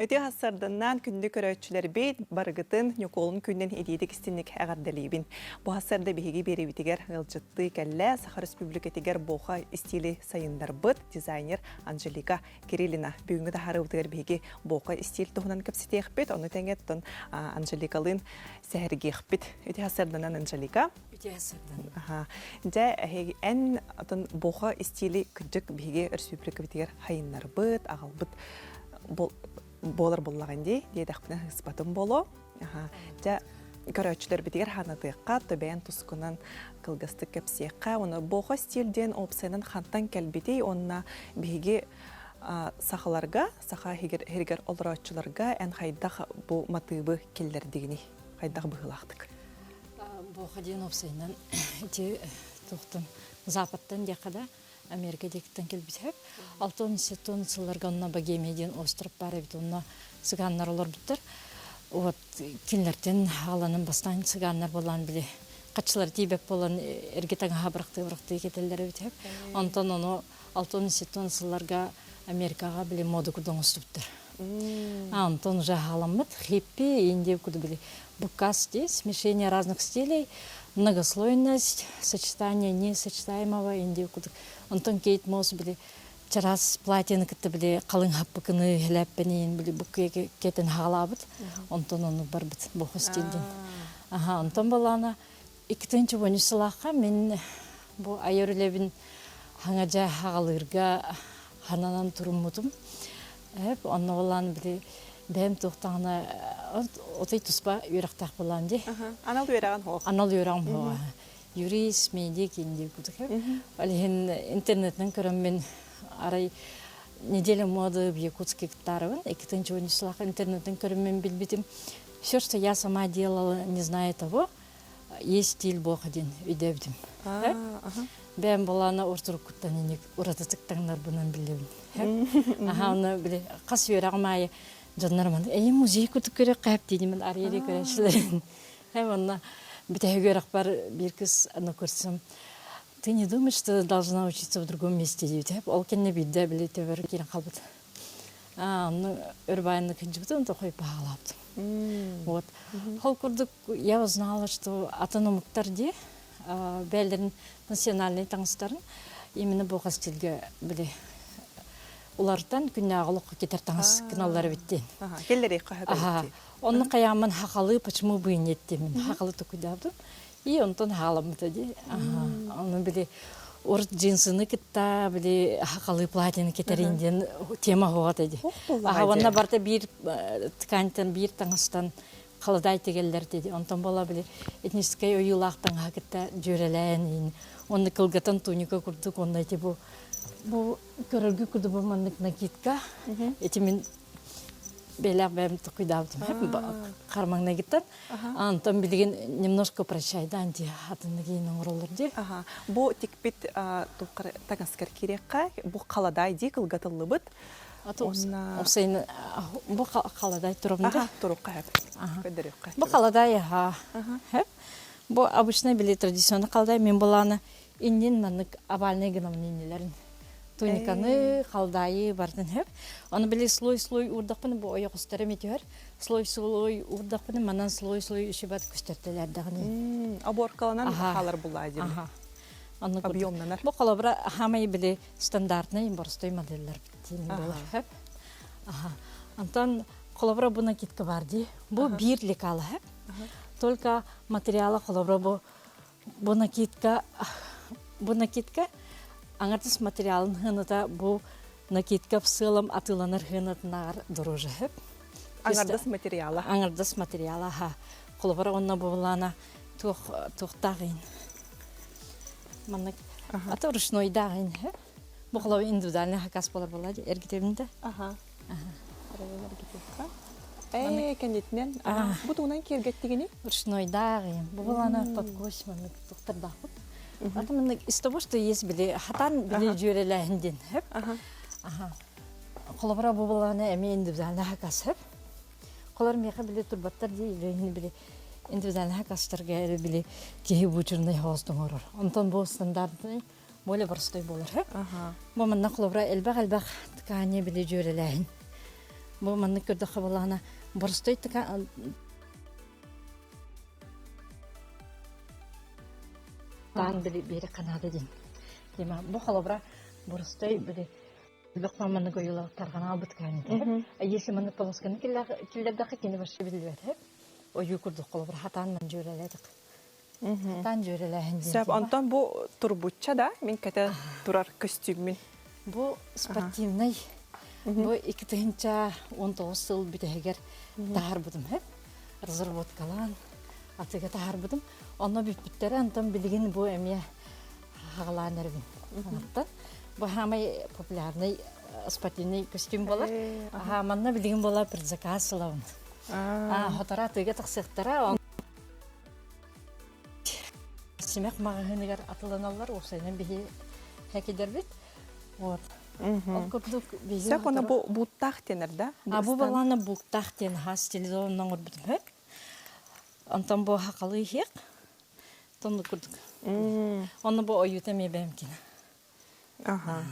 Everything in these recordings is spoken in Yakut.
Үтүө хассарданнаан күндү көрөөччүлэрбит барыгытын Ньукуолун күнүн итиитик истинник эҕэрдэлиибин. Бу хассарда биһиги биэриибитигэр ыалдьыттыы кэллэ Саха Республикатыгар бохо истиили сайыннарбыт дизайнер Анжелика Кириллина. Бүгүҥҥү таһаарыыбытыгар биһиги бохо истиил туһунан кэпсэтиэхпит, ону тэҥэ Анжеликалыын сэһэргиэхпит. Үтүө хассарданан Анжелика. Үтүө хассарданан. Дьэ, эн атын бохо истиили кырдьык биһиги өрөспүүбүлүкэбитигэр хайыннарбыт, аҕалбыт буолар буоллаҕын дии диэтэхпинэ ыспатым буолуо. Дьэ, көрөөччүлэрбитигэр ханатыахха, төбөйөн тускунан кылгастык кэпсиэххэ. Уонна бохо стиль диэн опциянан хантан кэлбитий уонна биһиги сахаларга, саха иһигэр олорооччуларга эн хайдах бу матыыбы киллэрдигиний? Хайдах быһыылаахтык? Бохо диэн опциянан ити туохтан западтан диэххэ да Америка диэкиттэн кэлбитэ. 67 сылларга онно Богемия диэн остров баар эбит, онно цыганнар олорбуттар. Вот кинилэртэн хааланан бастаан цыганнар буолан били хаччылар тиийбэт буолан эргэ таҥаһа бырахтыы-бырахтыы кетеллэр эбит. Онтон ону 67 сылларга Америкаҕа били мода курдук оҥостубуттар. Онтон уже халаммыт хиппи, Индия курдук били букас смешение разных стилей, многослойность, сочетание несочетаемого Индия курдук. Онтон Кейт Мосс били чараас платьены кытта били халыҥ хаппыкыны хэлээппэниин били буккуйа кетен хаалаабыт. Онтон ону барбыт бохо стилдин. Аха, онтон балаана иккитинчи вонүс сылаахха мин бу айар үлэбин хаҥадьа хаҕалыырга хананан туруммутум. Эп онно болаан били бэйэм туохтаҕына отой туспа үөрэхтээх буолаан дии. Анал үөрэҕин хоох. Анал үөрэҕим хоох. Юрист, медик инди кудук. Ол иһин интернетинэн көрөммүн арай неделя моды в Якутске кыттаарыбын. Иккитинчи сылаах интернеттен көрөммүн билбитим. Все, что я сама делала, не зная того, есть стиль бог диэн өйдөөбүтүм. Бэйэм балаана ортуруккуттан иник уратытык таҥнарбынан биллэбин. Аха, оны били хас үөрэҕим аайы дьоннорум эйи музей курдук көрүөххэ хэп дииним арыйари көрөөччүлэрин. Хэм онно бүтэһик үөрэхпэр биир кыз однокурсым ты не думаешь, что должна учиться в другом месте диэбит. Ол кэннэ биирдэ били төбөр киирэн хаалбыт. Онно өрбайынны кынчыбытым, тохой паалаабытым. Вот. Ол курдук я узнала, что атын омуктар дии бээлэрин национальный таҥастарын именно бу стилгэ били улартан күннээҕи олоххо кетер таҥас гыналлар эбит диэн. Келлери Онно хайааммын хахалы почему бы и нет диэмин хахалы токуйдаабытым. И онтон хааламмыта дии. Ону били урут джинсыны кытта били хахалы платьены кетерин диэн тема хоҕата ди. Аха уонна барта биир тканьтан биир таҥастан халадаай тигэллэр диди. Онтон буола били этническэй ойуулаах таҥаһа кытта дьүөрэлээн иин. Онно кылгатан туника курдук онно ити бу бу көрөргө курдук бу маннык накидка. Ити мин бэлэх бэйэм токуйдаабытым хармаҥнайгыттан. Антон билигин немножко прощайдаан дии атыннык иин оҥороллор дии. Бу тикпит таҥаскар киириэххэ бу халадаай дии кылгатыллыбыт. Опсайын бу халадай турабын Турукка хэп. Көрдөрүөххэ. Бу халадай аха. Бу обычный били традиционный халадай мен булааны иннин маннык овальный гынамын иннилерин. Туниканы, халдаайы бартын хөп. Оны били слой-слой уурдахпын бу ойоҕостор эми түһэр. Слой-слой уурдахпын манан слой-слой үчүбат көстөртөлөрдөҕүнэ. Оборкаланан хаалар буллаа дии. Объемнанар. Бу холобура хамай били стандартный боростой модельлер диэн буолар хөп. Аха. Антон холобура бу накидка бар дии. Бу биир лекала хөп. Только материала холобура бу бу накидка бу накидка аҥардас материалын хыаната бу накидка в целом атыыланар хыанатынааҕар дороже хөп. Аҥардас материала. Аҥардас материала аха. Холобура онно буоллаана туох туохтааҕын маннык ата ручнойдааҕын хөп. Бу холобура индивидуальный хакас буолар буолла эргитэбин да. Аха. Ээ, кэннитинэн. Бу тугунан киэргэттигини? Ручнойдааҕын. Бу буолана подкос маннык туктардаахпыт. Ата маннык из того, что есть били хатан били дьүөрэлээһин диэн хөп. Аха. Холобура бу буолана эмиэ индивидуальный хакас хөп. Холор миэхэ били турбаттар дии били индивидуальный хакастарга эрэ били киһи вычурный хоос оҥорор. Онтон бу стандартный более простой буолар. Бу манна холобура элбэх-элбэх ткани били дьүөрэлээһин. Бу маннык көрдөххө буоллаҕына боростой таан били биэри Канада диэн тема. Бу холобура боростой били Элбэх маннык ойуулаах тарҕана албыт кээнитэ. А если маннык полосканы киллэрдэххэ кини вообще биллибэт. Ойуу курдук холобура хатаан ман дьүөрэлээтик. Хатаан дьүөрэлээһин диэн. Сөп, онтон бу турбучча да мин кэтэ турар көстүүммүн. Бу спортивный бу 2019 сыл бүтэһигэр таһаарбытым хэп. Разработкалаан атыга таһаарбытым. Онно бүппүттэрэ, онтон билигин бу эмиэ хаҕалаан эрэбин. Оттон бу хаамай популярный спортивный костюм буолар. Аха, манна билигин буола предзаказ ылабын. Хотора атыыга тахсыахтара. Симэх маҕаһыыныгар атыланаллар, уопсайынан биһи хэкидербит. Вот. Ол курдук биһи Сөп, оны бу бууттаах тенер да? А бу балаана бууттаах диэн хас стилизованно оҥорбутум хөк. Онтон бу хақалы иһиэх. Тонну курдук. Онно бу ойуута эмиэ бэйэм кини. Аха.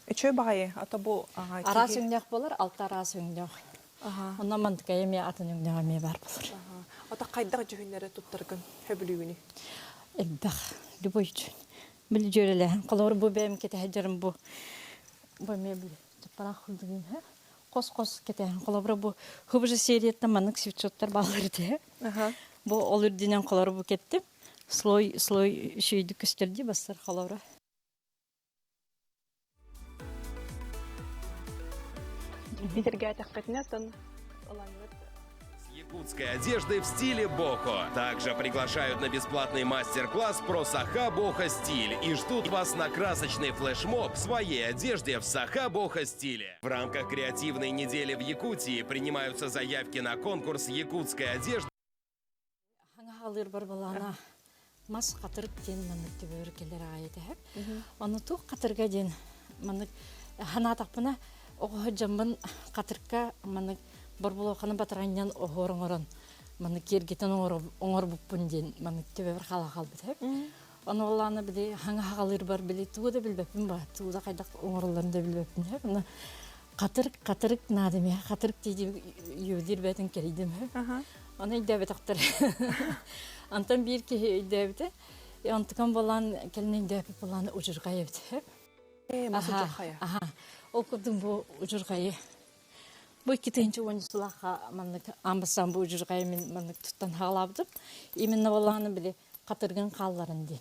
Үчүгэй баҕайы, ата бу Араас өҥнөөх буолар, алта араас өҥнөөх. Онно мантыкайа эмиэ атын өҥнөөх эмиэ баар буолар. Ата хайдах дьүһүннэри туттаргын сөбүлүүгүнүй? Элбэх, любой үчүн. Били дьүөрэлээһин. Холобур, бу бэйэм кэтэһэ бу бу эмиэ били чаппараах курдугун хос-хос кэтэһэн. Холобура, бу хыбыжы серияттан маннык свитшоттар бааллар этэ. Бу ол үрдүнэн холору бу кэттим. Слой слой үчүгэйдик көстөр дии бассар холобура. Битэргээтэххитинэ оттон ылаҥҥыт С якутской одеждой в стиле бохо. Также приглашают на бесплатный мастер-класс про Саха-Бохо стиль и ждут вас на красочный флешмоб в своей одежде в Саха-Бохо стиле. В рамках креативной недели в Якутии принимаются заявки на конкурс якутской одежды Хаҥаһалыыр барбалаана мас хатырык диэн маннык төбөр кэлэр аайы тэһэр. Ону туох хатырга диэн маннык ханаатахпына оҕо дьоммун хатырка маннык борбулуоханы батаранньан оһуор оҥорон маннык киэргэтэн оҥорбуппун диэн маннык төбөбөр хаала хаалбыт эһэп. Ону олаана били хаҥа хаҕалыырбар били тугу да билбэппин ба тугу да хайдах оҥороллорун да билбэппин эһэп. Ону хатырык хатырык наада миэхэ хатырык дии ювелир бээтин кэрийдим эһэп. Ону өйдөөбөтөхтөр. Онтон биир киһи өйдөөбүтэ. Онтукан буолан кэлин өйдөөбүт буолан удьурҕай эбит. Мас удьурхайа. Аха. Ол курдук бу удьурҕайы бу 2010 сылаахха маннык аан бастаан бу удьурҕайы мин маннык туттан хаалаабытым. Именно буоллаҕына били хатыргын хаалларын диэн.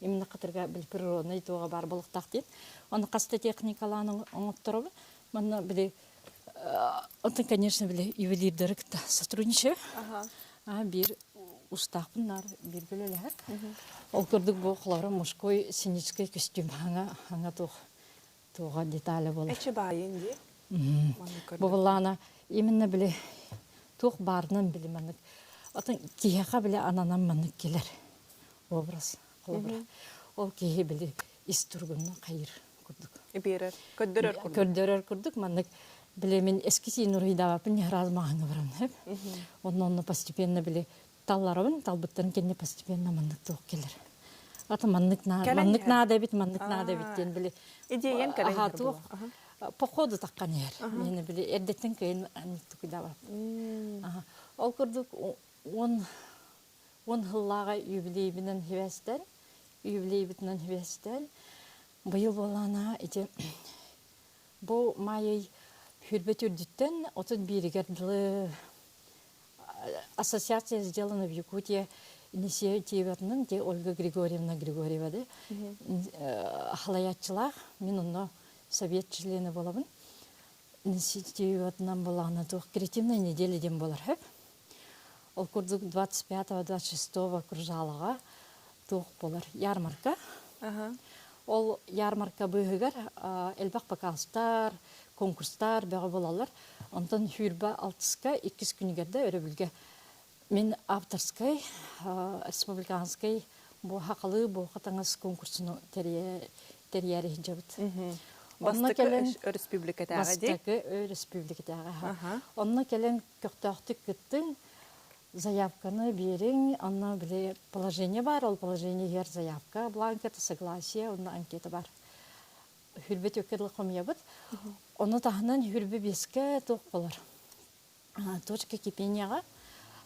Именно хатырга били природный туоҕа баар буолуохтаах диэн. Ону хас да техникалаан оҥотторобун. Манна били Оттон, конечно, били ювелирдары кытта сотрудничаю. Биир устаахпын наар бииргэ үлэлэһэр. Ол курдук бу холобура мужской сценическэй костюм хаҥа хаҥа туох туоҕа деталя буолар. Эчи баайын дии. Бу былаана именно били туох баарынан били маннык атын киһиэхэ били ананан маннык кэлэр образ холобура. Ол киһи били ис туругунна хайыр курдук. Биэрэр, көрдөрөр курдук. Көрдөрөр курдук маннык били мин эскизин уруйдаабаппын не маҕаҥҥа баран сөп. Онно онно постепенно били талларабын, талбыттарын кэннэ постепенно маннык туох кэлэр. Ата маннык маннык наада эбит, маннык наада эбит диэн били идеян кэлэн туох походу таккан иһэр. Мені били эрдеттен кыйын тукуйдаабап. Ол курдук он он сыллааҕы юбилейбинэн сибээстээн, юбилейбитинэн сибээстээн, быйыл буоллаҕына ити бу маай сүүрбэ төрдүттэн 31-игэр дылы ассоциация сделана в Якутии инициативатынан те Ольга Григорьевна Григорьева да халаяччылаах мин онно совет члены буолабын инициативатынан буоллаҕына туох креативная неделя диэн буолар сөп Ол курдук 25-26 кружалаҕа туох буолар ярмарка. Ол ярмарка быыһыгар элбэх показтар, конкурстар бөҕө буолаллар. Онтон сүүрбэ алтыска иккис күнүгэр да өрөбүлгэ мин авторскай республиканскай бу хахалыы буоха таҥас конкурсуну тэрийээри сылдьабыт. Онно кэлэн өрөспүүбүлүкэтээҕи Бастакы өрөспүүбүлүкэтээҕи. Онно кэлэн көхтөөхтүк кыттыҥ, заявканы биэриҥ, онно били положение баар, ол положение иһигэр заявка, бланкета, согласие, онно анкета бар. Хүрбэт өккө дылы хомуйабыт. Ону таһынан хүрбү биэскэ туох болар. Точка кипенияҕа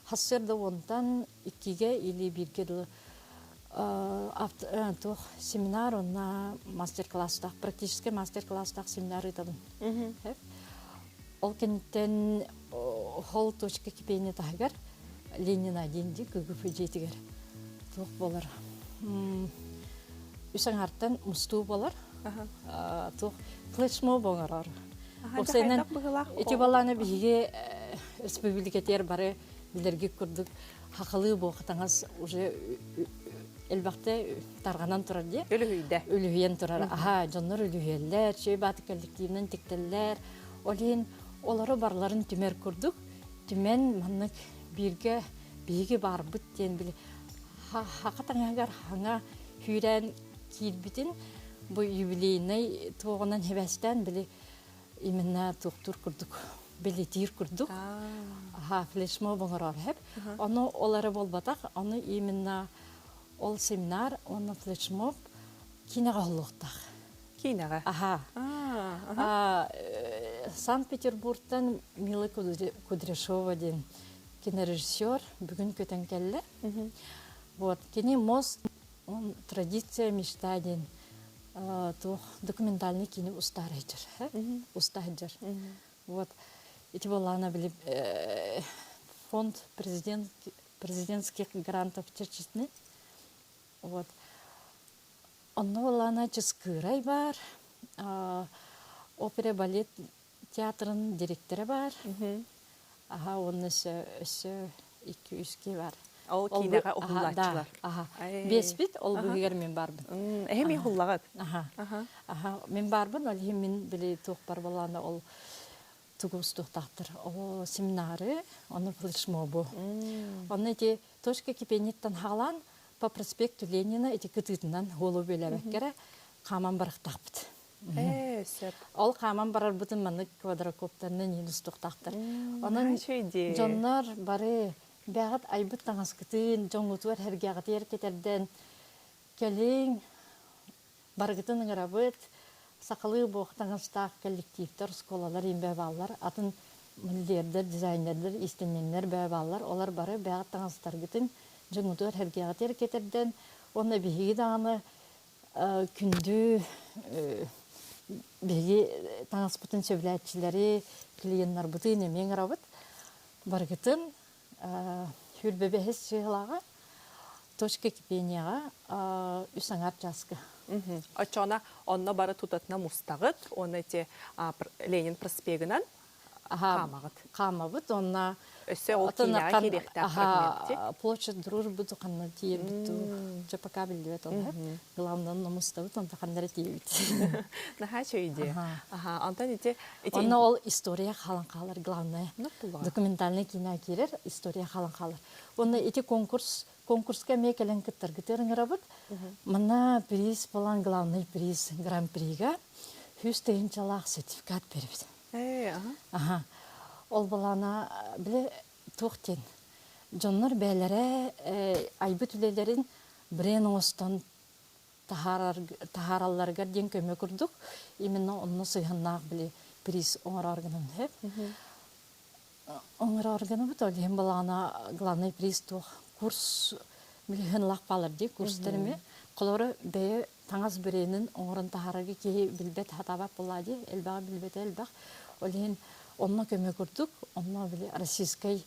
хассыарда уонтан иккигэ или бииргэ дылы туох семинар онно мастер-класстаах практическай мастер-класстаах семинар ыытабын. Ол кэнниттэн холл точка кипения таһыгар Ленина диэн дии КГФ дьиэтигэр туох буолар үс аҥаартан мустуу буолар туох флешмоб оҥорор. Уопсайынан ити балааны биһиги республикатыгар бары билэргит курдук хахалыы буох таҥас уже элбэхтэ тарҕанан турар дии. Үлүһүйдэ. Үлүһүйэн турар. Аха, дьоннор үлүһүйэллэр, чэй бааты коллективынан тиктэллэр. Ол иһин олору барыларын түмэр курдук түмэн маннык бииргэ биһиги баарбыт диэн били хаха таҥаһыгар хаҥа күүрээн киирбитин бу юбилейнай туоҕунан хибэстээн били именно туохтуур курдук бэлиэтиир курдук аха флешмоб оҥорор хэп ону ол эрэ буолбатах ону именно ол семинар уонна флешмоб киинэҕэ оһоллуохтаах киинэҕэ аха Санкт-Петербургтан Мила Кудряшова диэн кинорежиссер бүгүн көтөн кэллэ вот кини мост Он традиция мечта диэн туох документальный киини устаар сылдьар уста сылдьар вот ити буоллаҕына били фонд президент президентских грантов чэрчитинэн вот онно буоллаҕына Чыскыырай баар опера балет театрын директора баар аха уонна өссө өссө икки үс киһи бар. Ол киинэҕэ уһуллааччылар. Аха. Биэспит, ол быһыгар мин барбын. Эһэм уһуллаҕыт? Аха. Аха. Мин барбын, ол иһин мин били туохпар балаана ол тугу устуохтаахтар. О семинары, оны флешмобу. Онно ити точка кипениттан хаалаан по проспекту Ленина ити кытыытынан хуолу бүөлээбэккэрэ хааман барахтаахпыт. Ээ, сөп. Ол хааман барарбытын маннык квадрокоптерынан иһин устуохтаахтар. Онон дьоннор бары бэҕэт айбыт таҥаскытын, дьоҥҥутугар сэргэҕитигэр кэтэрдэн кэлиҥ, барыгытын ыҥырабыт. Сахалыы буох таҥастаах коллективтар, оскуолалар иин бааллар. Атын модельердэр, дизайнердэр, иистэнньэҥнэр бээ бааллар. Олор бары бэҕэт таҥастаргытын дьоҥҥутугар сэргэҕитигэр кэтэрдэн уонна биһиги даҕаны Күндү биһиги таҥаспытын сөбүлээччилэри, клиеннарбытын эмиэ ыҥырабыт. Барыгытын сүүрбэ бэһис чыһылааҕа Точка кипенияҕа үс аҥаар чааска. Оччоҕуна онно бары тутатына мустаҕыт уонна ити Ленин проспегынан хаамаҕыт. Хаамабыт уонна Өссө ол киинэҕэ киириэхтээх фрагмент Площадь дружбы ханна тиийэрбит дуу чэ пока биллибэт ол главное мустабыт онто ханна эрэ тиийэбит. Наһаа үчүгэй идея. Аха, онтон ити Онно ол история хаалан хаалар главное. Документальный киинэ киирэр, история хаалан хаалар. Уонна ити конкурс конкурска эмиэ кэлэн кыттаргытыгар ыҥырабыт. Манна приз буолан главный приз гран-прига 100 тыһыынчалаах сертификат беребит. Аха. Ол былаана били туох диэн дьоннор бэйэлэрэ айбыт үлэлэрин бренд оҥостон таһааралларыгар диэн көмө курдук именно онно сыһыаннаах били приз оҥороор гынан сөп. Оҥороор гынабыт ол иһин былаана главный приз туох курс билиһин баалар дии курстар эмиэ холобура бэйэ таҥас брендин оҥорон таһаарарга киһи билбэт сатаабат буоллаа дии элбэҕи билбэтэ элбэх ол иһин онно көмө курдук онно били российскай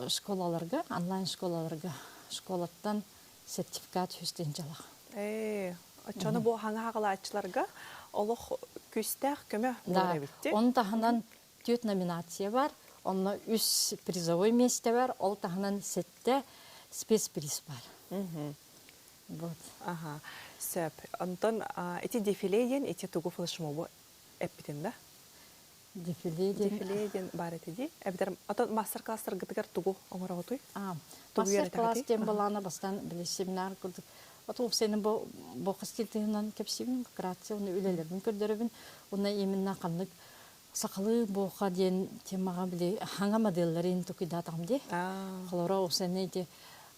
школаларга онлайн школаларга школаттан сертификат үстэнчалах ээ оччону бу хаҥа хаҕалааччыларга олох күүстээх көмө буолар эбит Оны таһынан түөрт номинация бар онно үс призовой миэстэ бар ол таһынан сэттэ спецприз бар Вот. Аха, сөп. Онтон ити дефиле диэн ити тугу флешмобу эппитин да? Дефиле диэн Дефиле диэн баар этэ дии. Эбэтэр отон мастер-класстаргытыгар тугу оҥороҕутуй? А, Тугу мастер-класс үөрэтэҕитий? диэн былаана бастаан били семинар курдук. Вот уопсайынан бу бу хастилтыһынан кэпсиибин, вкратце уонна үлэлэрбин көрдөрөбүн. Уонна именно ханнык сахалыы буоха диэн темаҕа били хаҥа моделлэрин тукуйдаатаҕым дии. Холоро уопсайынан ити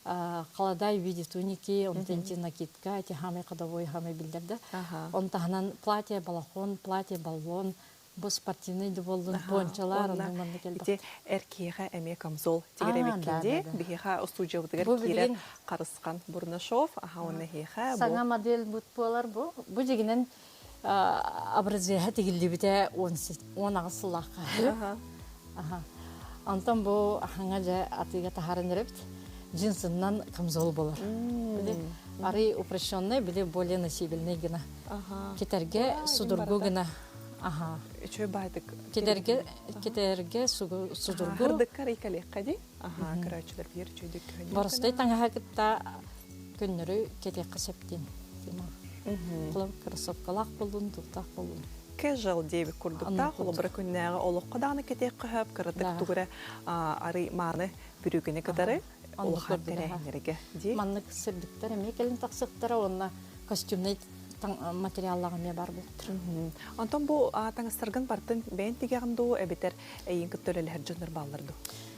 халадай в виде туники, онтон ити накидка, ити хамай ходовой хамай биллэр да. Он таһынан платье балахон, платье баллон. Бу спортивный да буоллун, пончалар Уонна оннук маннык ити элбэхтэр. эр киһиэхэ эмиэ камзол тигэр А, эбиккин да, да, дии. да. Биһиэхэ устуудьуйабытыгар Бу киирэр билигин Харысхан Бурнашов, аха уонна эһиэхэ бу саҥа модель бут буолар бу. Бу дьигинэн образеһа тигиллибитэ 18 сыллаахха. Аха. Онтон бу хаҥа дьэ атыыга таһааран эрэбит. Джинсынан камзол болар. Били арый упрощенный, били более носибельный гына. Китэргэ судургу гына. Аха. Үчүгэй баайдык. Китэргэ китэргэ судургу. Хырдыккар икалиэххэ ди. Аха, көрөөччүлэр биир үчүгэйдик көһүннүк. Боростой таҥаһа кытта көннөрү кэтиэххэ сөп диэн. Холобур, кроссовкалаах буоллун, туохтаах буоллун. Casual диэбит курдуктаах, холобура күннээҕи олоххо даҕаны кэтиэххэ сөп, кыратык тугу эрэ арый мааны бүрүүкүнү кытары улахан тэрээһиннэргэ дии. Маннык сырдыктар эмиэ кэлин тахсыахтара уонна костюмнай материаллаах эмиэ баар буолуохтара. Онтон бу таҥастаргын бартын бэйэн тигэҕин дуу эбэтэр эйиин кытта үлэлэһэр дьоннор бааллар дуу?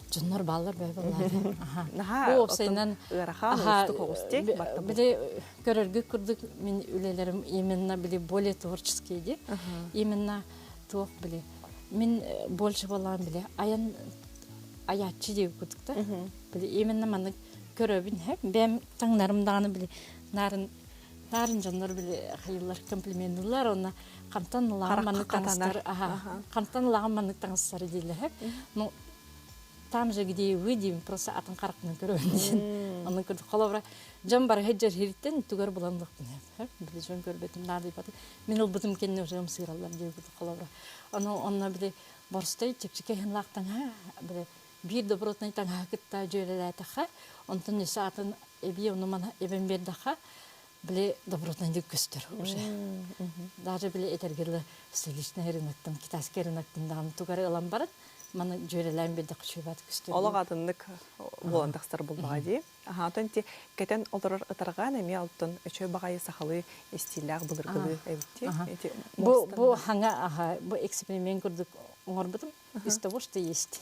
Дьоннор бааллар бэйэ баллаары. Наһаа Бу уопсайынан ыарахан, уустук оҕус дии. Били көрөргүт курдук мин үлэлэрим именно били более творческие дии. Именно туох били мин больше болаан били айан айааччы диэбит курдук да. Били именно маннык көрөбүн һэп бэм таҥнарым даҕаны били нарын нарын дьоннор били хайылар комплименныылар уонна хантан ылаҕын маннык таҥастар аха хантан ылаҕын маннык таҥастары дииллэр һэп ну там же где и вы диим просто атын харахпынан көрөбүн диэн оннук курдук холобура дьон бары сылдьар иһириттэн тугар булан ылыахпын һэп били дьон көрбөтүм наадыйбатым мин ылбытым кэннэ уже ымсыыраллар диэбит холобура ону онно били борстой чэпчэки иһинлаах таҥаһа били биир добротнай таҥаһа кытта дьүөрэлээтэххэ онтон өссө атын эбии ону маны эбэн биэрдэххэ били добротнайдык көстөр уже даже били этэргэ дылы столичный рыноктан китайский рыноктан даҕаны тугары ылан баран маны дьүөрэлээн биэрдэххэ үчүгэй көстөр Олох атыннык буолан тахсар буллаҕа дии. Аһаатан ти кэтэн олорор ытарҕаан эмиэ алтын үчүгэй баҕайы сахалыы истииллээх былыргылыы эбит Эти Бу бу хаҥа аха бу эксперимент курдук оҥорбутум из того, что есть.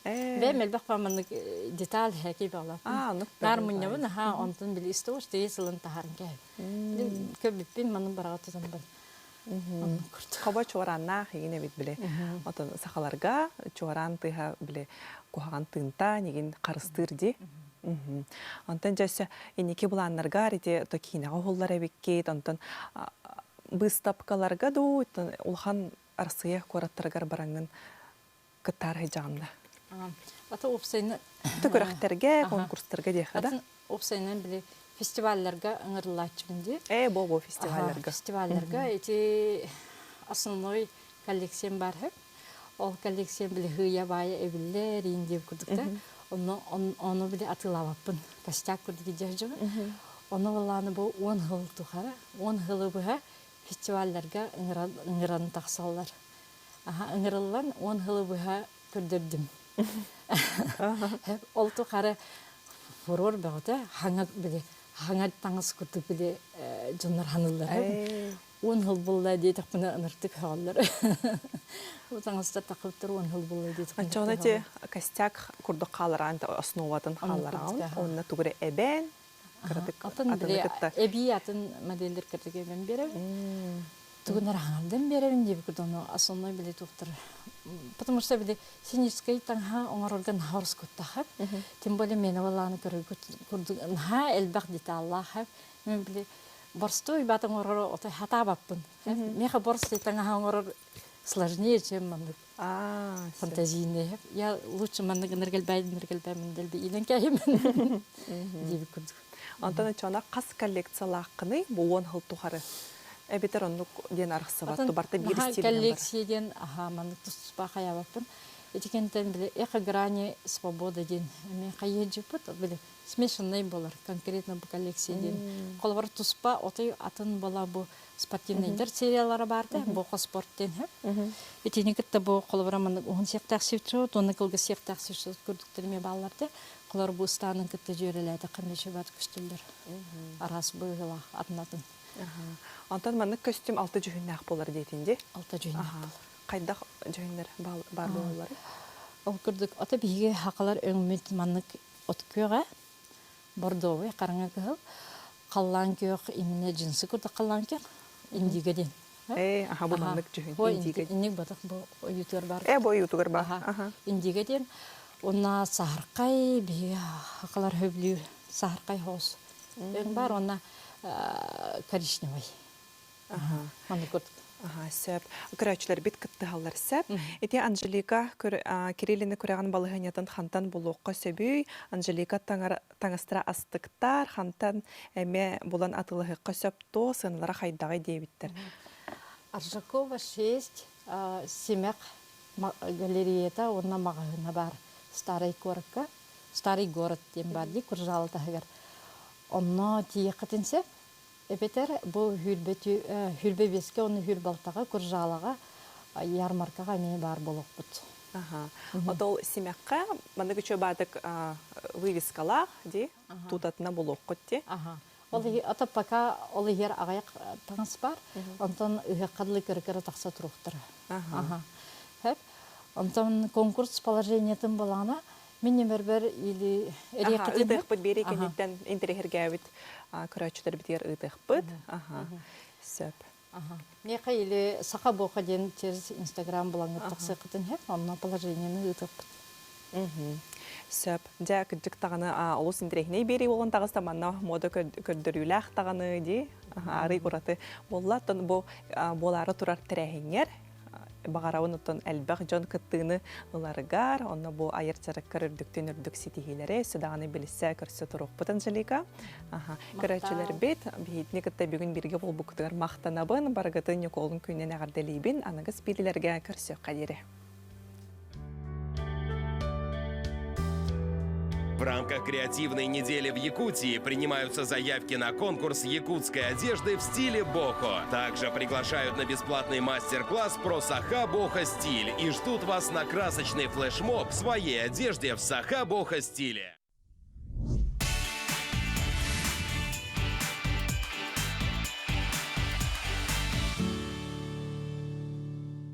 Бэйэм элбэх маннык деталь хэки баҕалаахпын. Наар мунньабын, аха, онтон били из того, что есть ылан таһааран кээһэбин. Көрбүппүн манын бараҕа тутан бар. Хобо чуорааннаах игин эбит били. Отон сахаларга чуораан тыаһа били куһаҕан тыынта нигин харыстыыр ди. Онтон дьэ инники былааннаргар ити то киинэҕэ уһуллар эбиккит, онтон быыстапкаларга дуу, улахан Арассыыйа куораттарыгар бараҥҥын кыттаар сылдьаҕын да? Ата уопсайынан Күрэхтэргэ, конкурстарга диэххэ да? Уопсайынан били фестивалларга ыҥырыллааччыбын дии. Ээ, бу бу фестивалларга. Фестивалларга ити основной коллекциям бар хөп. Ол коллекциям били хыйа баайа эбиллэр иин диэн курдук да. Онно ону били атыылаабаппын. Костяк курдук дьаһдьыбын. Ону валааны бу 10 хыл тухара, 10 хылы быһа фестивалларга ыҥыран тахсаллар. Аха, ыҥырыллан 10 хылы быһа көрдөрдүм. Ол тухары фурор бөҕөтө хаҥа били хаҥа таҥас курдук били дьоннор ханыыллар. 10 хыл булла диэтэхпинэ ыныртык сөҕөллөр. Бу таҥастар тахыбыттар 10 хыл булла диэтэхпинэ. Оччоҕуна ити костяк курдук хаалараан основатын хааллараҕын уонна тугу эрэ эбээн кыратык Атын атыны кытта эбии атын модельдер кырдык эбэн биэрэбин. Тугун араҥалдан биэрэбин диэбит курдук ону основной били туохтар потому что били синическэй таҥаһа оҥорорго наһаа ороскуоттаах тем более миэнэ балааны көрөргө курдук наһаа элбэх деталлаах мен били борстуой баат оҥорору отой хатаабаппын миэхэ борстуой таҥаһа оҥорор сложнее чем маннык фантазийный я лучше маннык ыныргэлбэйдин ыныргэлбэймин дэлби иилэн кээһимин диэбит курдук Онтон оччоҕуна хас коллекциялааххыный бу 10 сыл тухары эбэтэр оннук диэн арахсыбат барта биир стилинэн бар коллекция диэн аха маннык туспа хайаабаппын ити кэнтэн били эхо грани свобода диэн эмиэ хайыһдьыппыт били смешанный болар конкретно бу коллекция диэн холобур туспа отой атын бола бу спортивныйдар сериялара баар да бу спорт диэн хөп итини кытта бу холобура маннык уһун сиэхтээх свитшот уонна кылгас сиэхтээх свитшот курдуктар эмиэ бааллар да холор бу ыстаанын кытта дьүөрэлээтэххэ эмиэ бат көстөллөр араас быһыылаах атын атын Онтон маннык көстүүм алта дьүһүннээх буолар диэтин дии. Алта дьүһүннээх буолар. Хайдах дьүһүннэр баар буолаллар? Ол курдук, ото биһиги хакалар өҥмүт маннык от күөҕэ, бордовый хараҥа кыһыл, халлаан күөх именно джинсы курдук халлаан күөх, индиго диэн. Ээ, аха бу маннык дьүһүн индиго. Инник батах бу ойуутугар бар. Ээ, бу ойуутугар бар. Аха. Индиго диэн уонна саһархай биһиги хакалар хөблүүр саһархай хоос. Өҥ бар уонна коричневый. Маннык курдук. Аха, сөп. Көрөөччүлэрбит кыттыһаллар сөп. Ити Анжелика Кириллина күрэҕин балаһыанньатын хантан булуохха сөбүй? Анжелика таҥастара астыктар, хантан эмэ булан атыылаһыахха сөп туо, сыаналара хайдаҕый диэбиттэр. Аржакова 6 Симэх галереята уонна маҕаһыына баар Старай куоракка. Старый город диэн баар дии Куржаалы таһыгар. Онно тиийиэххитин сөп. Эбэтэр бу сүүрбэ биэскэ уонна 26-га Куржаалаҕа ярмаркаҕа эмиэ баар буолуохпут. Аха. Отол симэххэ маннык үчүгэй баатык вывескалаах дии тутатына булуоххут дии. Аха. Ол ото пока ол иһэр аҕыйах таҥас бар. Онтон ыһыахха дылы көрө-көрө тахса туруохтара. Аха. Хөп. Онтон конкурс положениетын булаана мин нөмөрбөр или ыытыахпыт биэри кэнниттэн интэриэһиргээбит көрөөччүлэрбитигэр ыытыахпыт. Аха. Сөп. Миэхэ или Саха Боха диэн через Инстаграм булаҥҥыт тахсыаххытын иһэр, онно положениены ыытыахпыт. Сөп. Дьэ, кырдьык даҕаны олус интэриэһинэй биэрии буолан таҕыста манна мода көрдөрүүлээх даҕаны дии арый ураты буолла. Оттон бу буолаары турар тэрээһиҥҥэр баҕарабын оттон элбэх дьон кыттыыны ыларыгар, онно бу айар дьарыккар үрдүктэн үрдүк ситиһиилэри өссө даҕаны билсэ көрсө туруохпут Анжелика. Көрөөччүлэрбит биһитини кытта бүгүн бииргэ буолбуккутугар махтанабын, барыгытын Ньукуолун күнүнэн эҕэрдэлиибин, аныгыс биэриилэргэ көрсүөххэ диэри. В рамках креативной недели в Якутии принимаются заявки на конкурс якутской одежды в стиле бохо. Также приглашают на бесплатный мастер-класс про саха-бохо стиль и ждут вас на красочный флешмоб в своей одежде в саха-бохо стиле.